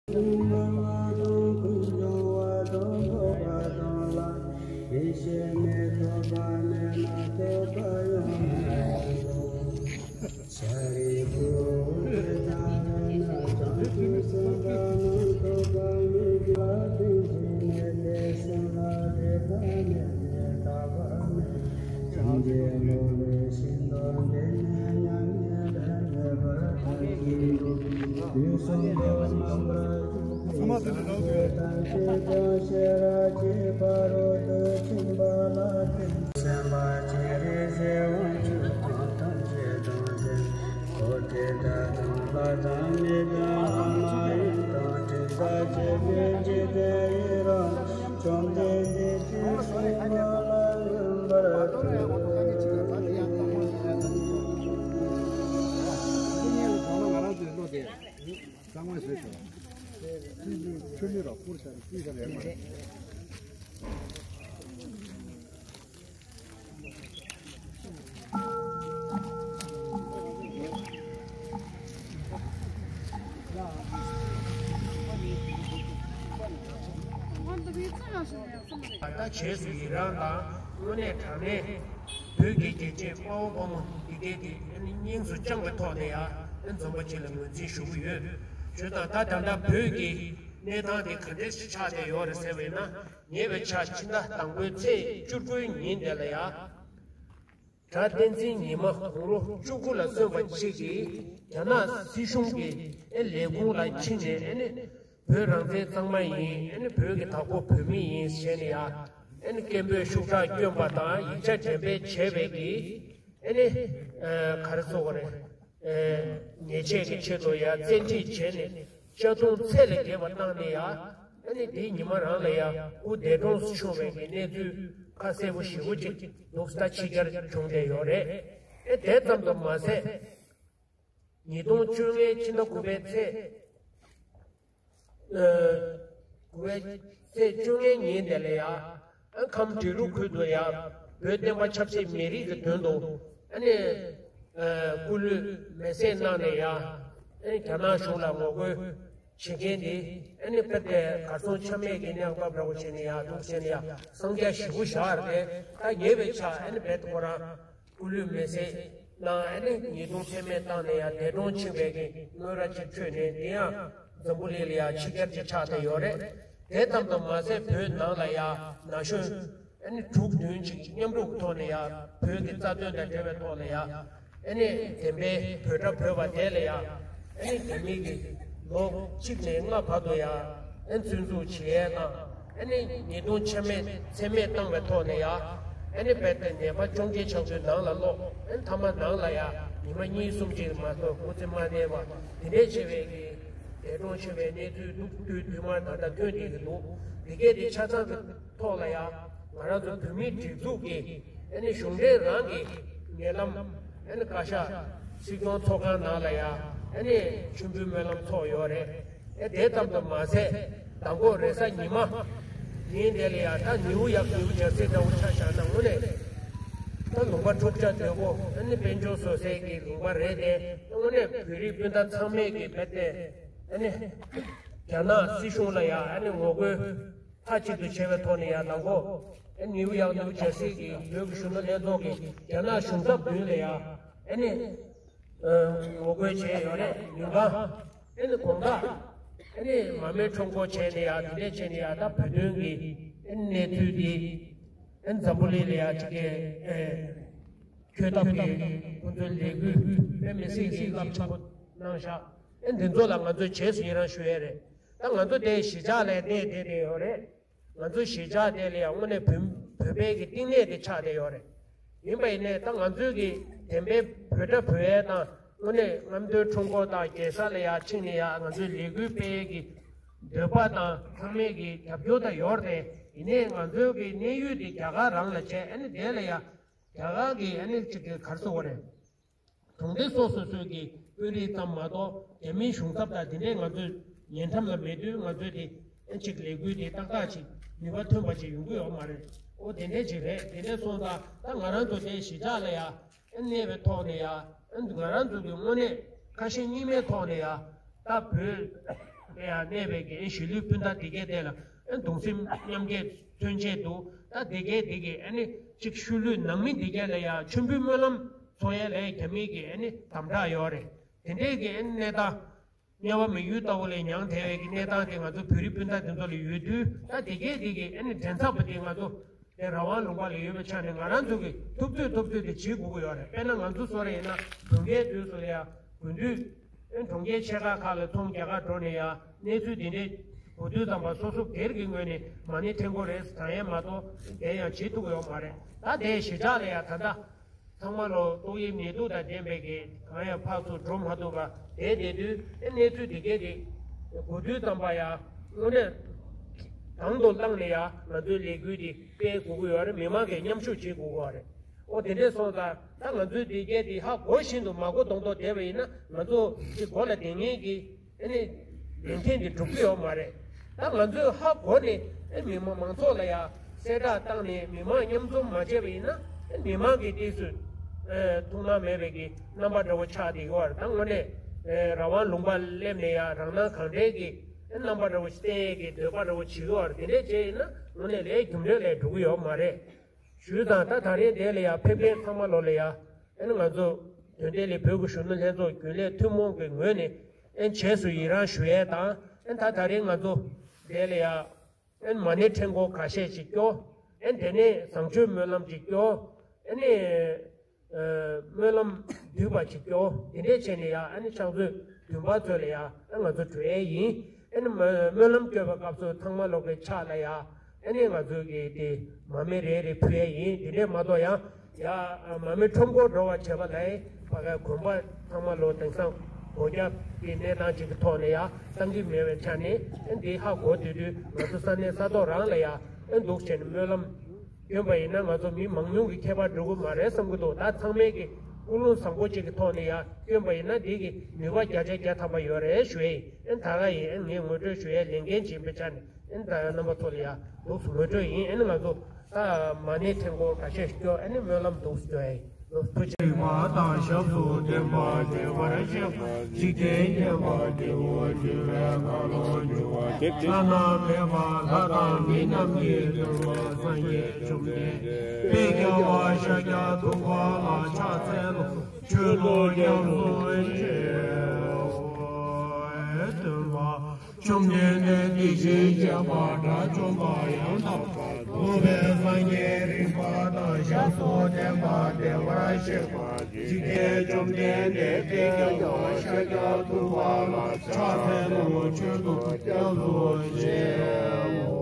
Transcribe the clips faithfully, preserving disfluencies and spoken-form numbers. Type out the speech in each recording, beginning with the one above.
ད་རྗེས་སུ་ཡི་རང་དང་དངོས་གནས་དྲང་གནས་བོད་ཀྱི་རྒྱལ་གཅེས་དཔའ་བོ་དཔའ་མོ་འདི་གའི་དེ་སྙིང་སུ་བཅངས་པའི་ཐོག་ནས་ཡང་འཛོམས་པ་ཅིག་ལ་ངོས་འཛིན་ཞུ་གི་ཡོད། ཞུ་དང་ད་ད་ལྟ་བོད་ཀྱི་གནས་སྟངས་དེ་ག་འདྲས་ཆགས་བསྡད་ཡོད་རེད་ཟེར་བས་ན། ཉེ་བའི་ཆར་ཕྱི་ཟླ་དང་པོའི་ཚེས་བཅུ་དགུའི་ཉིན་དེ་ལ་ཡང་། གྲྭ་བསྟན་འཛིན་ཉི་མ་དགུང་ལོ་བཅུ་དགུ་ལ་སོན་པ་ཅིག་གིས་རྒྱ་ནག་སྲིད་གཞུང་གི་ཨེ་ལས་ཁུངས་ལ་ཕྱིན་ནས་ཨེ་ནི་བོད་རང་བཙན་གཙང་མ་ཡིན། ཨེ་ནི་བོད་ཀྱི་བདག་པོ་བོད་མི་ཡིན་ཞེས་ནས་ཡ་ཨེ་ནི་སྐད་འབོད་ཤུགས་དྲག་བསྐྱོན་པ་དང་ཡིག་ཆ་འགྲེམས་སྤེལ་བྱས་པའི་གི་ཨེ་ནི་ཨ་ག་རེ་ཟེར་དགོས་རེད། ཨེ་ཉེས་ཆད་ཀྱི་ཆེད་དུ་ཡ་བཙན་ཁྲིད་བྱས་ནས་གཅར་རྡུང་ཚད་ལས་བརྒལ་བ་བཏང་ནས་ཡ། ཨ་ནི་དེའི་ཉི་མ་རང་ལ་ཡང་སྐུ་འདས་གྲོངས་སུ་ཕྱུང་བའི་གི་གནས་ཚུལ་ཁ་གསལ་པོ་ཞེ་པོ་ཅིག་འདུག་ད་ཕྱི་གྱར་བྱུང་བསྡད་ཡོད་རེད། ཨེ་དེ་ཙམ་དུ་མ་ཟད། ཉིས་སྟོང་བཅོ་ལྔའི་ཕྱི་ཟླ་དགུ་པའི་ཚེས་ཨ་དགུ་པའི་ཚེས་བཅོ་ལྔའི་ཉིན་དེ་ལ་ཡང་ཨ་ཁམས་འབྲི་རུ་ཁུལ་དུ་ཡང་བོད་བསྟན་པ་ཆབ་སྲིད་མི་རིགས་ཀྱི་དོན་དུ་ཨ་ནི་ཨ་སྐུ་ལུས་མེ་བསྲེགས་གནང་ནས་ཡང་ཨ་ནི་རྒྱ་ནག་གཞུང་ལ་ངོ་རྒོལ། བྱེད་མཁན་དེ་ཨ་ནི་དཔེ་དེ་གར་སོང་ཆ་མེད་ཀྱི་གནས་བབ་འདྲ་བོ་བྱས་ནས་ཡང་འདུག་བྱས་ནས་ཡང་གསང་རྒྱ་ཞེ་པོ་བཞག་རེད། ད་ཉེ་བའི་ཆར་ཨ་ནི་རྦད་དེ་ཁོ་རང་སྐུ་ལུས་མེ་བསྲེགས་གནང་ཨ་ནི་ཉེས་རྡུང་ཚད་མེད་བཏང་ནས་ཡང་འདས་གྲོངས་ཕྱིན་པའི་གི་དངོས་ར་ཅིག་འཕྲོད་ནས་དེ་ཡང་འཛམ་བུ་གླིང་ལ་ཡང་ཕྱི་གྱར་ཅིག་ཆགས་བསྡད་ཡོད་རེད། དེ་ཙམ་དུ་མ་ཟད་བོད་ནང་ལ་ཡང་ན་གཞོན། ཨ་ནི་དྲུག་བདུན་ཅིག་མཉམ་རུབ་ཐོག་ནས་ཡང་བོད་ཀྱི་རྩ་དོན་དང་འབྲེལ་བའི་ཐོག་ནས་ཡང་ཨ་ནི་བདེན་པའི་བོད་ཁྲ་བོད་པ་དེ་ལ་ཡང་ཨ་ནི་རྒྱ་མི་གི་ལོ་གཅིག་ནས་ལྔ་བར་དུ་ཡང་ཨ་ནི་བཙོན་འཇུག་བྱེད་ཡས་དང་ཨ་ནི་ཉེས་རྡུང་ཆད་མེད་ཚད་མེད་བཏང་བའི་ཐོག་ནས་ཡང་ཨ་ནི་རྦད་དེ་ནད་པ་བཅོ་བརྒྱད་ཆགས་དུས་ནང་ལ་སློག་ཨ་ནི་མཐའ་མ་ནང་ལ་ཡང་ཉི་མ་གཉིས་གསུམ་ཅིག་མ་གཏོགས་སྐུ་ཚེ་མ་གནས་པ་དེ་འདྲས་བྱས་པའི་གི་འདས་གྲོངས་ཕྱིན་པའི་གནས་ཚུལ་འདུག་དུས་དུས་མ་ད་ལྟ་ཐོན་བསྡད་ཀྱི་འདུག་འདི་གས་དེ་ཆ་ཚང་གི་ཐོག་ལ་ཡང་ང་རང་ཚོ་བོད་མིའི་སྒྲིག་འཛུགས་ཀྱི་ཨ་ནི་གཞུང་འབྲེལ་རང་གི་ཉེ་ལམ་ཨ་ནི་བཀའ་ཤག་སྲིད་སྐྱོང་ཚོགས་ཁང་ནང་ལ་ཡང་ཨ་ནི་མཆོད་འབུལ་སྨོན་ལམ་ཚོགས་ཡོད་རེད། ཨེ་དེ་ཙམ་དུ་མ་ཟད་མདང་དགོང་རེས་གཟའ་ཉི་མ་ཉིན་དེ་ལ་ཡང་ད་ནིའུ་ཡག་ནིའུ་ཇར་སི་འདྲ་བོ་ཆ་བཞག་ན་དངོས་གནས་ད་ལུང་པ་འཁྲུག་ཆ་དོད་པོ་ཨ་ནི་དཔལ་འབྱོར་བཟོ་སའི་གི་ལུང་པ་རེད་དེ་དངོས་གནས་བོད་རིགས་སྤུན་ཟླ་ཚང་མས་གི་བེད་དེ་ཨ་ནི་རྒྱ་ནག་སྲིད་གཞུང་ལ་ཡང་ཨ་ནི་ངོ་རྒོལ། མཐའ་གཅིག་ཏུ་བྱས་པའི་ཐོག་ནས་ཡང་མདང་དགོང་ཨེ་ནིའུ་ཡོག་ནིའུ་ཇར་སི་གི་བོད་ཀྱི་གཞོན་ནུ་ལྷན་ཚོགས་ཀྱིས་རྒྱ་ནག་གཞུང་ཚབ་མདུན་ལ་ཡང་ཨེ་ནི་ངོ་རྒོལ་བྱས་ཡོད་རེད། ཉིན་གང་ཨེ་ནི་དགོང་དག་ཨེ་ནི་མར་མེ་ཁྲོམ་སྐོར་བྱས་ནས་ཡང་དེ་འདྲས་བྱས་ནས་ཡང་ད་བོད་དོན་གྱི་ཨེ་ནི་གནས་ཚུལ་འདི་ཨེ་ནི་འཛམ་བུ་གླིང་ལ་ཡང་ཅིག་གི་ཨེ་འཁྱོལ་ཐབས་ཀྱི་ཁོང་ཚོའི་ལས་འགུལ་དཔེ་མི་སྲིད་ཀྱི་རླབས་ཆེན་པོ་གནང་བཞག་ཨེ་ནི་འདི་ཚོ་ལ་ང་ཚོས་རྗེས་སུ་ཡི་རང་ཞུ་ཡས་རེད། ད་ང་ཚོ་དེ་གཞིས་ཆགས་ལ་གནས་བསྡད་བསྡད་ཡོད་རེད། ང་ཚོ་གཞིས་ཆགས་དེ་ལ་ཡང་དངོས་གནས་བོད་བོད་པའི་གི་བསྟི་གནས་དེ་ཆགས་བསྡད་ཡོད་རེད། ཡིན་པ་ཡིན་ནའི་ད་ང་ཚོའི་གི་བདེན་པའི་བོད་ཁྲ་བོད་ཡས་དང་དངོས་གནས་རྔམ་སྟོན་ཁྲོམ་སྐོར་དང་རྒྱལ་ས་ལ་ཡང་ཕྱིན་ནས་ཡང་ང་ཚོའི་ལས་འགུལ་སྤེལ་ཡས་གི་འདོད་པ་དང་ཚང་མས་གི་རྒྱབ་སྐྱོར་དང་ཡོད་རེད། ཡིན་ནའི་ང་ཚོའི་གི་གནས་ཡུལ་དེ་རྒྱ་གར་རང་ལ་བྱས་ཨ་ནི་དེ་ལ་ཡང་རྒྱ་གར་གི་ཨ་ནི་ཅིག་གི་ག་རེ་ཟེར་དགོས་རེད། གྲོང་སྡེ་སོ་སོ་སོའི་གི་དཔོན་རིགས་ཙམ་མ་གཏོགས་རྒྱ་མིའི་གཞུང་ཚབ་དང་དེ་འདྲས་ང་ཚོས་ཉེ་འགྲམ་ལ་མེད་དུས་ང་ཚོས་དེ་ཨེ་གཅིག་ལས་འགུལ་དེ་ཏག་ཏག་ཅིག་ནུས་པ་ཐོན་པ་ཅིག་ཡོང་གི་ཡོད་མ་རེད། ཨོ་དེ་འདྲས་ཅིག་རེད། དེ་འདྲས་སོང་ཙང་ད་ང་རང་ཚོ་དེ་གཞིས་ཆགས་ལ་ཡ་ཨེ་གནས་པའི་ཐོག་ནས་ཡ་ཨེ་ང་རང་ཚོ་གི་དངོས་གནས་ཁ་ཞེ་གཉིས་མེད་ཐོག་ནས་ཡ་ད་བོད་ ལ་ཡང་གནས་པའི་གི་ཨེ་གཞིས་ལུས་སྤུན་ཟླ་དེ་གའི་ཐད་ལ་ཨེ་གདུང་སེམས་མཉམ་སྐྱེད་མཚོན་ཆེད་དུ། ད་དེ་གའི་དེ་གའི་ཨེ་ནི་གཅིག་ཤུལ་ལུས་ནང་མི་དེ་གའི་ལ་ཡང་མཆོད་འབུལ་སྨོན་ལམ་འཚོགས་ཡས་ལ་ཡང་རྒྱ་མི་གི་ཨེ་ནི་དམ་དྲག་ཡོད་རེད། དེ་འདྲའི་གི་ཨེ་ནི་གནས་སྟངས། དམྱལ་བ་མི་ཡུལ་ལྟ་བུ་ལས་མྱང་ཐལ་བའི་གི་གནས་སྟངས་དེ་ང་ཚོ་བོད་རིགས་སྤུན་ཟླ་དེ་ཚོ་ལ་ཡོད་དུས། ད་དེ་གའི་དེ་གའི་ཨེ་ནི་མགྲིན་ཚབ་པ་དེ་ང་ཚོ་དེ་རང་དབང་ལུང་པ་ལ་ཡོད་པའི་ཆ་ནས་ང་རང་ཚོ་གི་ཐུབ་ཚོད་ཐུབ་ཚོད་དེ་བྱེད་དགོས་ཀྱི་ཡོད་རེད། དཔེར་ན་ང་ཚོ་སོ་རེ་ཡིན་ན་དུས་འགའི་དུས་སུ་ལ་ཡང་དགུན་དུས་ཨེ་གྲོང་ཁྱེར་ཆེ་ཁག་ཁག་ལ་ཚོང་རྒྱག་གར་འགྲོ་ནས་ཡང་གནས་ཚུལ་དེ་འདྲའི་གོ་དུས་ཙམ་པ་སོ་སོ་སྒེར་གྱི་ངོས་ནས་མ་ཎི་འདྲེན་དགོས་རེད་ཟེར་དྲན་ཡས་མ་གཏོགས་དེ་ཡང་བྱེད་ཐུབ་ཀྱི་ཡོད་མ་རེད། ད་དེ་ཞེ་དྲག་ལ་ཡང་ད་ལྟ། ཚང་མ་ལོ་ཏོག་དབྱིབས་ནད་དུག་དང་ལྡན་པའི་གི་གང་ཡང་ཕར་ཚུར་འགྲོ་མ་ཐུབ་པ་དེ་བསྡད་དུས་ཨེ་གནས་ཚུལ་དེ་གའི་རིགས་གོ་དུས་ཙམ་པ་ཡང་དངོས་གནས་དང་དུ་བླངས་ནས་ཡང་ང་ཚོའི་ལས་འགུལ་འདི་སྤེལ་དགོས་ཀྱི་ཡོད་རེད། མི་མང་གིས་མཉམ་ཞུགས་བྱེད་དགོས་ཀྱི་ཡོད་རེད། ཨོ་དེ་འདྲས་སོང་ཙང་ད་ང་ཚོའི་དེ་གའི་དེ་ཧ་གོ་བཞིན་དུ་མ་གོ་མདོག་མདོག་བསྡད་པ་ཡིན་ན་ང་ཚོ་ཅིག་གོ་ལ་བསྡད་མཁན་གྱི། ཨ་ནི། ལས་འགན་དེ་སྒྲུབ་ཀྱི་ཡོད་མ་རེད། ད་ང་ཚོས་ཧ་གོ་ནས་ཨ་མི་མང་མང་ཚོགས་ལ་ཡང་གསལ་བསྒྲགས་བཏང་ནས་མི་མང་མཉམ་འཛོམས་མ་བྱས་པ་ཡིན་ན་ཨ་མི་མང་གི་ཏོག་ཙམ་ཨ་ཐུགས་སྣང་མེད་པའི་གི་རྣམ་པ་འདྲ་བོ་ཆགས་བསྡད་ཡོད་རེད། ད་དངོས་གནས་ཨ་རང་དབང་ལུང་པ་སླེབས་ནས་ཡང་རང་སྣང་གང་དྲན་གྱི་ཨ་རྣམ་པ་འདྲ་བོ་ཞིག་བསྟན་ཡས་ཀྱི་འདོད་པ་འདྲ་བོ་བྱེད་ཀྱི་ཡོད་རེད། དེ་འདྲས་བྱས་ཡིན་ན་དངོས་གནས་ལས་རྒྱུ་འབྲས་ལས་འགྲོ་གི་ཡོད་མ་རེད། ཞུས་ཙང་ད་ད་རེས་དེ་ལ་ཡང་ཕེབས་མཁན་ཚང་མ་ལོ་ལ་ཡང་ཨ་ནི་ང་ཚོ་དོན་ལྡན་གླིང་བོད་ཀྱི་གཞོན་ནུ་ལྷན་ཚོགས་རྒྱུན་ལས་ཐུན་མོང་གི་ངོས་ནས་ཨ་ནི་རྗེས་སུ་ཡི་རང་ཞུ་ཡས་དང་། ཨ་ནི་ད་ད་རེས་ང་ཚོ་དེ་ལ་ཡང་ཨ་ནི་མ་ཎི་འདྲེན་སྐོར་ཁ་ཤས་ཤིག་སྐྱོར། ཨ་ནི་དེ་ནས་བཟང་སྤྱོད་སྨོན་ལམ་ཅིག་སྐྱོར། ཨ་ནི་ཨ་སྨོན་ལམ་བསྡུས་པ་ཅིག་སྐྱོར། དེ་འདྲས་བྱས་ནས་ཡང་ཨ་ནི་ཕྱག་མཛོད་བདུན་པ་ཚོ་ལ་ཡང་ཨ་ང་ཚོ་འགྲོ་ཡས་ཡིན། ཨ་ནི་སྨོན་ལམ་སྐྱོར་བའི་སྐབས་སུ་ཚང་མ་ལོག་གི་ཕྱག་ལ་ཡ། ཨ་ནི་ང་ཚོ་གི་དེ་མར་མེ་རེ་རེ་ཕུལ་ཡས་ཡིན། དེ་འདྲས་མ་གཏོགས་ཡང་ཡ་མར་མེ་ཁྲོམ་སྐོར་འགྲོ་བ་བྱས་པ་ལ་ཕ་གའི་དགོན་པ་ཚང་མ་ལོ་དེང་སང་སྒོ་རྒྱབ་ཀྱི་གནས་སྟངས་ཅིག་གི་ཐོག་ནས་ཡ་བཏང་གི་མེད་པའི་ཆ་ནས། ཨ་འདི་ཧ་གོ་དུས་དུས་ང་ཚོ་ས་གནས་ས་ཐོག་རང་ལ་ཡ་ཨ་འདུག་བྱས་ནས་སྨོན་ལམ། སྐྱོན་པ་ཡིན་ན་ང་ཚོ་མི་མང་ཉུང་གི་ཁྱད་པར་འགྲོ་གི་མ་རེད་བསམ་གི་འདུག་ད་ཚང་མས་ཀྱི་ཀུན་སློང་བཟང་པོ་ཅིག་གི་ཐོག་ནས་ཡང་སྐྱོན་པ་ཡིན་ན་དེ་གི་ནུས་པ་བརྒྱ་ཆ་བརྒྱ་ཐམ་པ་ཡོད་རེད་ཞུ་ཡས་ཡིན། ཨ་ད་ག་ཡིན། ཨ་ངས་ངོ་སྤྲོད་ཞུ་ཡས་ལས་འགན་བྱིན་པའི་ཆ་ནས་ཨ་ད་ཡང་རྣམ་པ་ཚོ་ལ་ཡང་འདུག་སེ་ངོ་སྤྲོད་ཡིན། ཨ་ནི་ང་ཚོ་ད་མ་ཎི་འདྲེན་སྐོར་ཁ་ཤས་ཤིག་སྐྱོར། ཨ་ནི་སྨོན་ལམ་འདུག་སེ་སྐྱོར་ཡས་ཡིན། ཐུགས་རྗེ་ཆེ། རིག་པ་དང་ཞབས་སུ་ལྡན་པ་བདེ་བར་གཤེགས་པ། འཇིག་རྟེན་མཁྱེན་པ་དེ་འོ་འདུལ་བའི་བཀའ་ལུང་སྒྱུར་བ། བླ་ན་མེད་པ་ལྷ་དང་མི་རྣམས་ཀྱི་འདུལ་བ། སངས་རྒྱས་བཅོམ་ལྡན་འདས་དཔལ་རྒྱལ་བ་ཤཱཀྱ་ཐུབ་པ་ལ་ཕྱག་འཚལ་ལོ། མཆོད་དོ་སྐྱབས་སུ་མཆིའོ། སྟོན་པ། བཅོམ་ལྡན་འདས་དེ་བཞིན་གཤེགས་པ་དགྲ་བཅོམ་པ་ཡང་དག་པར་རྫོགས་པའི་སངས་རྒྱས་རིག་པ་དང་ཞབས་སུ་ལྡན་པ་བདེ་བར་གཤེགས་པ་འཇིག་རྟེན་བཅོམ་ལྡན་འདས་དཔལ་རྒྱལ་བ་ཤཱཀྱ་ཐུབ་པ་ལ་ཕྱག་འཚལ་ལོ། མཆོད་དོ་སྐྱབས་སུ་མཆིའོ།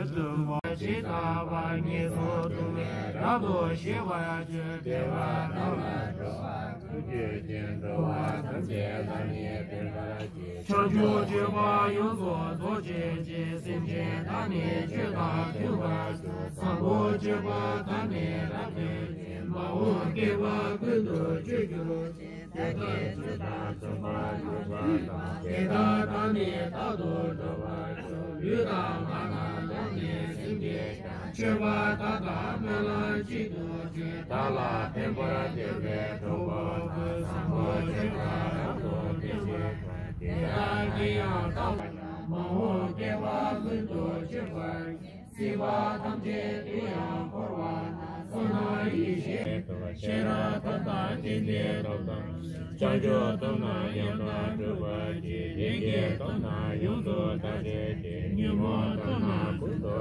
སྟོན་པ། ཇི་ལྟ་བར་ངན་སོང་སྡུག་བསྔལ་རབ་ཏུ་ཞི་བར་འགྱུར། བདེ་བ་དང་ལ་འགྲོ་བ་ཀུན་གྱི་རྒྱུ། འགྲོ་བ་ཐམས་ཅད་ལ་ནི་ཕན་པར་བྱེད། བྱང་ཆུབ་སྤྱོད་པ་ཡོངས་སུ་རྫོགས་བྱེད་ཅིང་། སེམས་ཅན་དག་ནི་ཆོས་དང་མཐུན་པར་སྤྱོད། བཟང་པོ་སྤྱོད་པ་དག་ནི་རབ་ཏུ་བྱེད། མ་འོངས་བསྐལ་པ་ཀུན་ཏུ་སྤྱོད་གྱུར་ཅིག། བདག་གིས་ཆོས་དང་མཐུན་པར་གྱུར་པ་དང་། དེ་དག་དང་ནི་རྟག་ཏུ་འགྲོགས་པར་ཤོག། ལུས་དང་ངག་དང་ལུས་ནི་སེམས་ཀྱིས་ཀྱང་། སྤྱོད་པ་དག་དང་སྨོན་ལམ་གཅིག་ཏུ་བྱས། བདག་ལ་ཕན་པར་འདོད་པའི་གྲོགས་པོ་ཀུན། བཟང་པོ་སྤྱོད་པ་རབ་ཏུ་བསྟེན་པར་ཤོག། དེ་དག་གིས་ཡང་དག་པར་མ་འོངས་བསྐལ་པ་ཀུན་ཏུ་སྤྱོད་པར་བྱེད། སྲིད་པ་ཐམས་ཅད་དུ་ཡང་འཁོར་བ་དང་། བསོད་ནམས་ཡེ་ཤེས་ཤེས་རབ་ཐབས་དང་ལྡན་པའི་སྟོབས་དང་། བྱང་ཆུབ་སྟོབས་རྣམས་ཡང་དག་སྒྲུབ་པར་བྱེད། ཡེ་ཤེས་སྟོབས་རྣམས་ཡོངས་སུ་དག་བྱེད་ཅིང་། ཉོན་མོངས་སྟོབས་རྣམས་ཀུན་ཏུ་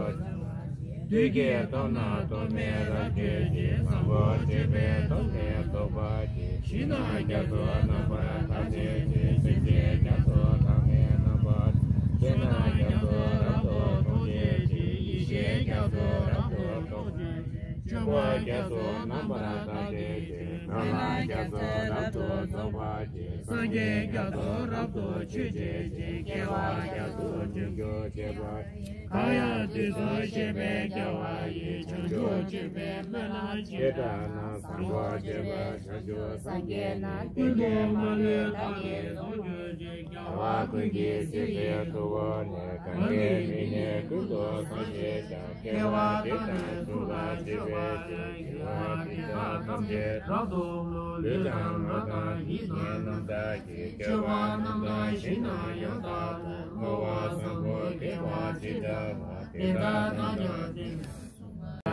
བདུད་ཀྱི་སྟོབས་རྣམས་སྟོབས་མེད་རབ་གཅོད་ཅིང་། བཟང་པོ་སྤྱོད་པའི་སྟོབས་ལས་ལྡོག་པར་བྱེད། ཞིང་རྣམས་རྒྱ་མཚོ་རྣམ་པར་དག་བྱེད་ཅིང་། སེམས་ཅན་རྒྱ་མཚོ་དག་མེད་རྣམ་པར་ཞིང་རྣམས་རྒྱ་མཚོ་རབ་ཏུ་མཐོང་བྱེད་ཅིང་། ཡེ་ཤེས་རྒྱ་མཚོ་རབ་ཏུ་རྟོགས་བྱེད་ཅིང་། སྤྱོད་པ་རྒྱ་མཚོ་རྣམ་པར་དག་བྱེད་ཅིང་། སྨོན་ལམ་རྒྱ་མཚོ་རབ་ཏུ་རྫོགས་པར་བྱེད། སངས་རྒྱས་རྒྱ་མཚོ་རབ་ཏུ་མཆོད་བྱེད་ཅིང་། སྐྱེ་བ་རྒྱ་མཚོ་ཉིད་སྐྱོབ་བྱེད་པ། གང་ཡང་དུས་གསུམ་གཤེགས་པའི་རྒྱལ་བ་ཡི། བྱང་ཆུབ་སྤྱོད་པའི་སྨོན་ལམ་བྱེད་པ་དང་། བཟང་པོ་སྤྱོད་པ་བྱང་ཆུབ་སངས་རྒྱས་རྣམས། ཀུན་ཏུ་མ་ལུས་བདག་གིས་རྫོགས་གྱུར་ཅིག། རྒྱལ་བ་ཀུན་གྱི་སྲས་ཀྱི་ཐུ་བོ་ནི། གང་གི་མིང་ནི་ཀུན་ཏུ་བཟང་ཞེས་བྱ། སྐྱེ་བ་འདི་ནས་འཁྲུལ་པ་ཆོད་པར་བྱ། སྐྱེ་བ་འདི་དག་ཐམས་ཅད་རབ་ཏུ་སྨྲོས། ལུས་དང་ངག་དང་ཡིད་ཀྱི་རྣམ་དག་གིས། སྐྱེ་བ་རྣམས་དང་ཞིང་རྣམས་ཡང་དག་ཏུ། འཁོར་བ་བཟང་པོ་སྐྱེ་བ་ཅི་འདྲ་བ་དེ་དག་ཐམས་ཅད་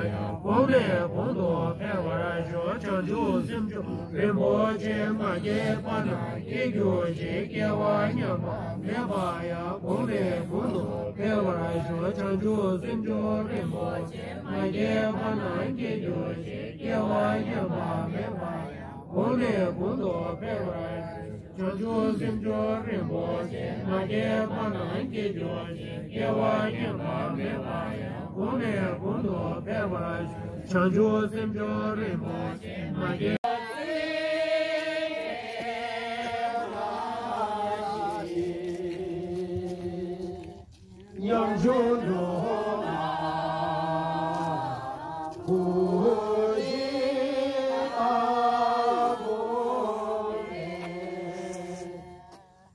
ཡང་གོང་ནས་གོང་དུ་འཕེལ་བར་ཤོག། བྱང་ཆུབ་སེམས་མཆོག་རིན་པོ་ཆེ་མ་སྐྱེས་པ་ན་སྐྱེ་གྱུར་ཅིག། སྐྱེ་བ་ཉམས་པ་མེད་པ་ཡང་གོང་ནས་གོང་དུ་འཕེལ་བར་ཤོག། བྱང་ཆུབ་སེམས་མཆོག་རིན་པོ་ཆེ་མ་སྐྱེས་པ་ན་སྐྱེ་གྱུར་ཅིག། སྐྱེ་བ་ཉམས་པ་མེད་པ་ཡང་གོང་ནས་གོང་དུ་འཕེལ་བར་ཤོག། བྱང་ཆུབ་སེམས་མཆོག་རིན་པོ་ཆེ་མ་སྐྱེས་པ་ན་སྐྱེ་གྱུར་ཅིག། སྐྱེ་བ་ཉམས་པ་མེད་པ་ཡང་གོང་ནས་གོང་དུ་འཕེལ་བར་ཤོག། བྱང་ཆུབ་སེམས་མཆོག་རིན་པོ་ཆེ་མ་སྐྱེས། ཉམ་ཆུང་འགྲོ་ལ་གུས་ཞབས་དགོས་པས།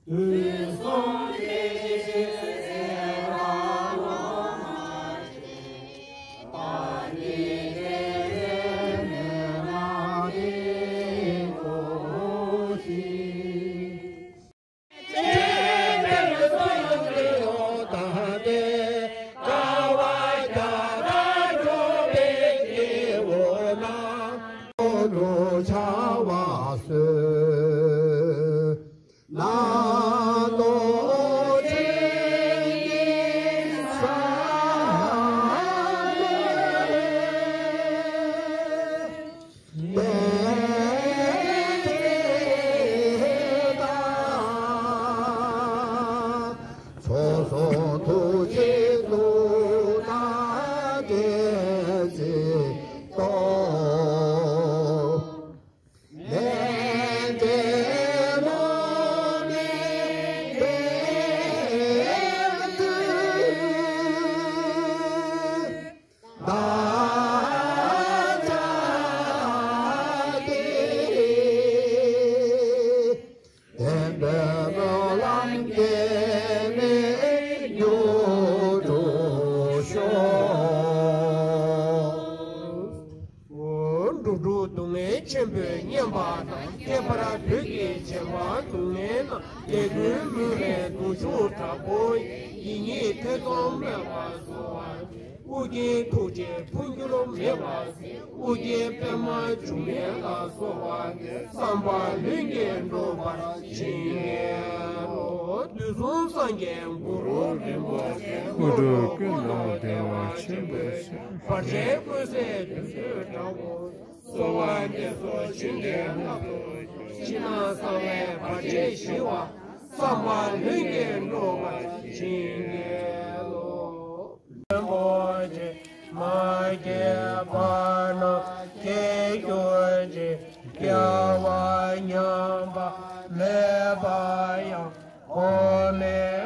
དུས་གསུམ་བདེ་གཤེགས་སྲས་དང་སློབ་མ་ཆེ། པཎ་ཌི་ཏའི་ཚེ་སྨོན་ལམ་འདི་བསྐུར་ཞིང་། ཚོགས་གསོག་ཐུགས་རྗེ་གདུང་དང་བྲལ་ཚེ་སྟོབས། ལས་འབྲས་བློ་མི་འབྲལ་དུས། བདག་ཅག་གི་བདེན་པའི་སྨོན་ལམ་སྐྱེ་གནས་མྱུར་འགྲུབ་ཤོག། འགྲོ་དྲུག་སྡུག་བསྔལ་ཆེན་པོས་མཉེན་པ་དང་། ཁྱད་པར་བོད་ཀྱི་བྱེ་བ་སྡུག་བསྔལ་རྣམས། དེ་ཀུན་མུན་པའི་གདུང་ཤུགས་དྲག་པོ་ཡིས། ཡིད་གཉིས་ཐེ་ཚོམ་མེད་པར་གསོལ་བ་འདེབས། ཨོ་རྒྱན་ཐུགས་རྗེའི་འཕོ་འགྱུར་མེད་པར་གཟིགས། ཨོ་རྒྱན་པདྨ་འབྱུང་གནས་ལ་གསོལ་བ་འདེབས། བསམ་པ་ལྷུན་གྱིས་འགྲུབ་པར་བྱིན་གྱིས་རློབས། དུས་གསུམ་སངས་རྒྱས་གུ་རུ་རིན་པོ་ཆེ། དངོས་གྲུབ་ཀུན་ལ་བདེ་བ་ཆེན་པོའི་ཕྱིར། བར་ཆད་ཀུན་སེལ་དུས་གསུམ་དགྲ་བོ། གསོལ་བ་འདེབས་སོ་བཅོམ་ལྡན་རྣམས་དང་། ཕྱི་ནང་གསང་བའི་བར་ཆད་ཞི་བ། བསམ་པ་ལྷུན་གྱིས་འགྲུབ་པར་བྱིན་གྱིས་རློབས། རིན་པོ་ཆེ་མ་སྐྱེས་པ་ན་སྐྱེ་གྱུར་ཅིག། སྐྱེ་བ་ཉམས་པ་མེད་པ་ཡང་གོང་ནས་